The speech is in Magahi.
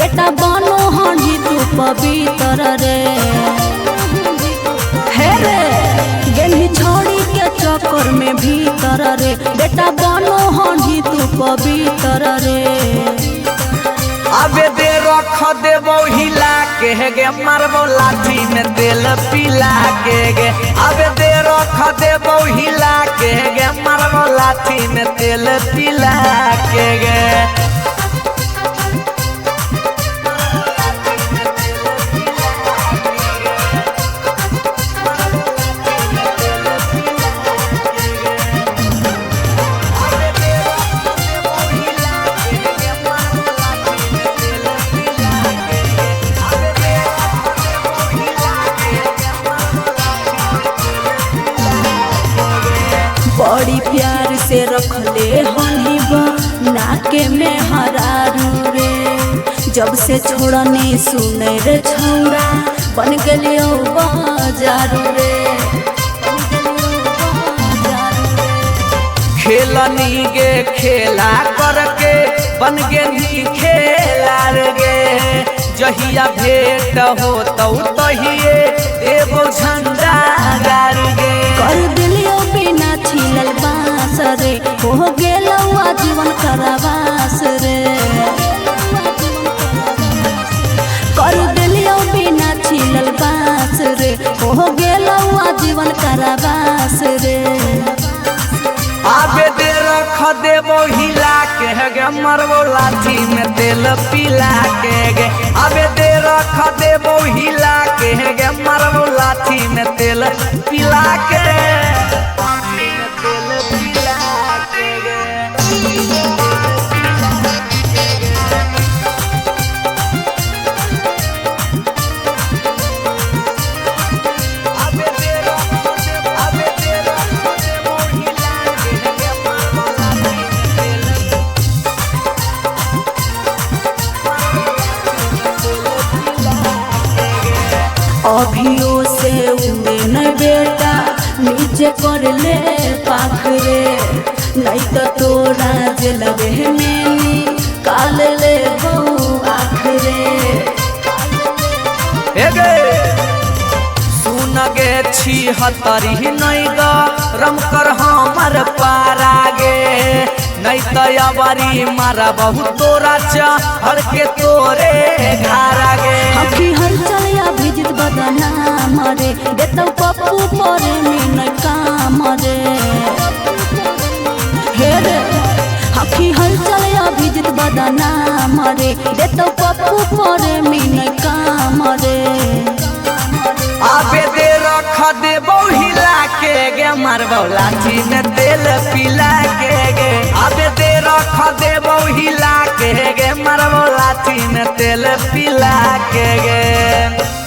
बेटा बनो हनी तू पवित्र रे। हे रे गेली छोड़ी के चक्कर में भीतर रे, बेटा बनो हनी तू पवित्र रे। अबे दे रख देबो हिला के गे, मारबो लाठी में तेल पिला के गे। अबे दे रख देबो हिला के गे, मारबो लाठी में तेल पिला के गे। बड़ी प्यार से रखले हनी नाके में हरारू रे, जब से छोड़नी सुने रे छौड़ा बन गलियो बाजारू रे। खेलनी गे खेला करके बन गेली खेला गे, जहिया भेंट हो तो तहिए देबो झंडा गार गे। कर दिलियो बिना छिलल बांस रे, हो गेलो आजीवन कारावास रे। कर दिलियो बिना छिलल बांस रे, हो गेलो आजीवन कारावास रे। आबे दे रख देबो हिला के गे, मारबो लाठी में तेल पिला के गे। आबे दे रख देबो हिला के गे, मारबो लाठी में तेल पिला के। तेल पिला के गे। अभियो से उड़े न बेटा नीचे कर ले पाख रे, नहीं तो तोरा जेलवे में काल ले आख रे। सुन गे छी हतरी नहीं ग रमकर हमर पारा गे, नहीं तो अबरी मारा बहुत तोरा चढ़ के तोरे घारा गे। अभी हर चलिया भिजित बदनाम रे, देतौ पप्पू परे में न काम रे। हे रे अभी हर चलिया भिजित बदनाम रे, देतौ पप्पू परे में न काम रे। आबे दे रख देबो हिला के गे, मारबो लाठी में तेल पिला के गे। आबे दे रख देबो हिला के गे, मारबो लाठी में तेल पिला के गे।